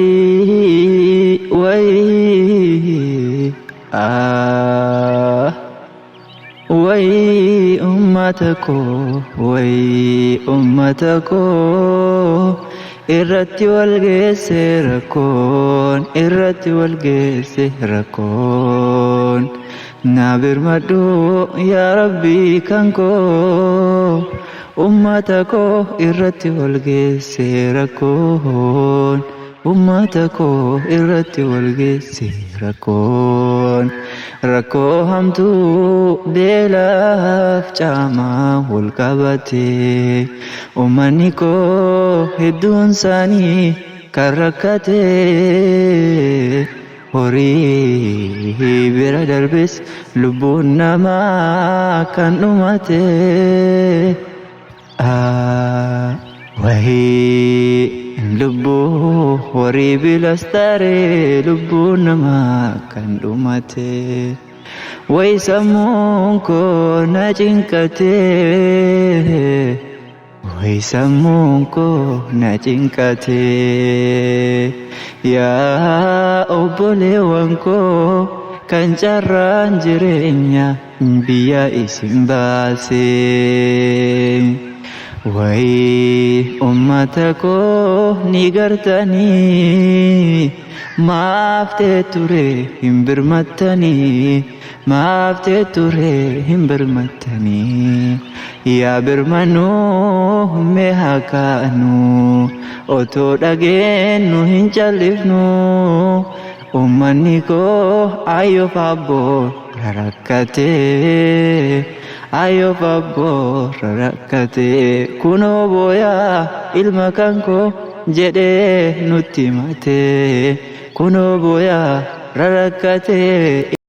Wayii wayii ah wayii ummata koo wayii ummata koo irratti wal geesse rakkoon irratti wal geesse rakkoon naa birmadhu yaa rabbii kan koo ummata koo irratti wal geesse rakkoon ummata koo irratti wal geesse rakkoon rakkoo hamtuu beelaaf caamaa wal qabate ummanni koo hedduun isaanii kan rakkate horii bira darbes lubbuun namaa kan dhumate. Wahii lubbuu horii bilas taree lubbuun namaa kan dhumate. Wayi sammuun koo na cinqate. Wayi sammuun koo na cinqate. Yaa obboleewwan koo kan carraan jireenya biyya isin baase. Wayi ummata koo ni gartanii maaf ture hin birmattanii maaf ture hin birmattanii yaa birmanuu mee haa kaanu otoo dhageenyu hin callifnu ummanni koo ayyoof abboo rarakkatee ayyoof abboo rarakkatee kunoo booyaa ilma kan koo jedhee nutti himatee kunoo booyaa rarakkatee.